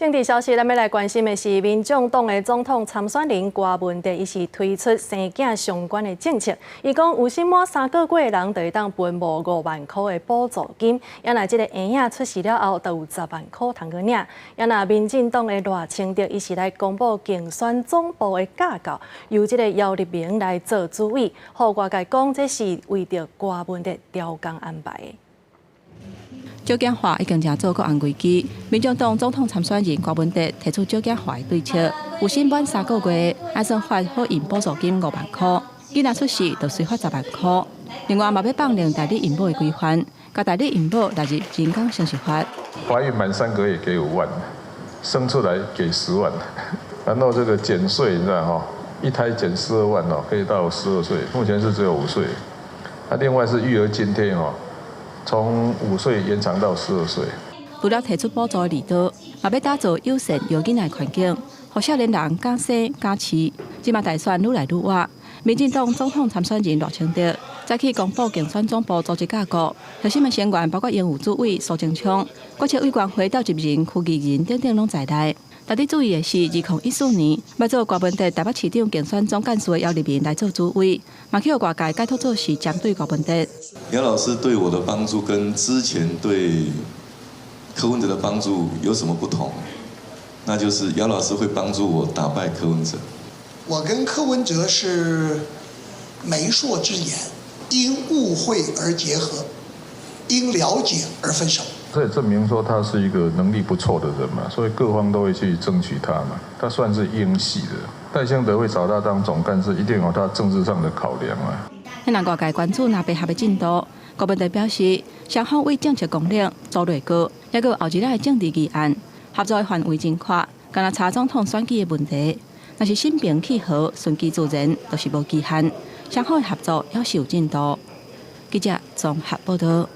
政治消息，咱欲來關心的是，民眾黨的總統參選人柯文哲，伊是推出生囝相關的政策。伊講有生滿3個月的人，就會當分5萬箍的補助金。啊若這个嬰仔出世了後，就有10萬箍通去領。啊若民進黨的賴清德，伊是來公布競選總部的架構，由這个姚立明來做主委。予外界講，這是為著柯文哲調工安排的。少子化已經成做國安危機。民進黨總統參選人柯文哲提出少子化的對策，有生滿3個月，按算發好孕補助金5萬箍，囡仔出世就隨發10萬箍。另外，嘛欲放寬代理孕母的規範，共代理孕母納入人工生殖法。懷孕滿3個月給5萬，生出來給10萬，然後這個減稅，你知道哈？一胎減12萬哦，可以到12歲，目前是只有5歲。那另外是育兒津貼哦。從5歲延長到12歲。除了提出補助的利多，嘛欲打造友善育囡仔的環境，予少年人敢生敢飼。這馬大選愈來愈倚，民進黨總統參選人賴清德早起公布競選總部組織架構，核心的成員包括榮譽主委蘇貞昌、決策委員會召集人區宜仁等等攏在內。值得注意的是，2014年，欲做柯文哲台北市長競選總幹事的姚立明來做主委，嘛去予外界解讀做是針對柯文哲。姚老師對我的幫助跟之前對柯文哲的幫助有什麼不同？那就是姚老師會幫助我打敗柯文哲。我跟柯文哲是媒妁之言，因誤會而結合，因了解而分手。這也證明說他是一個能力不錯的人嘛，所以各方都會去爭取他嘛。他算是英系的，賴清德會找他當總幹事，一定有他政治上的考量啊。讓外界關注藍白合的進度，柯文哲表示，雙方為政策綱領做內閣，抑閣有後一日的政治議案，合作的範圍真闊，敢若差總統選舉的問題，若是心平氣和、順其自然，就是無期限。雙方的合作猶是有進度。記者綜合報道。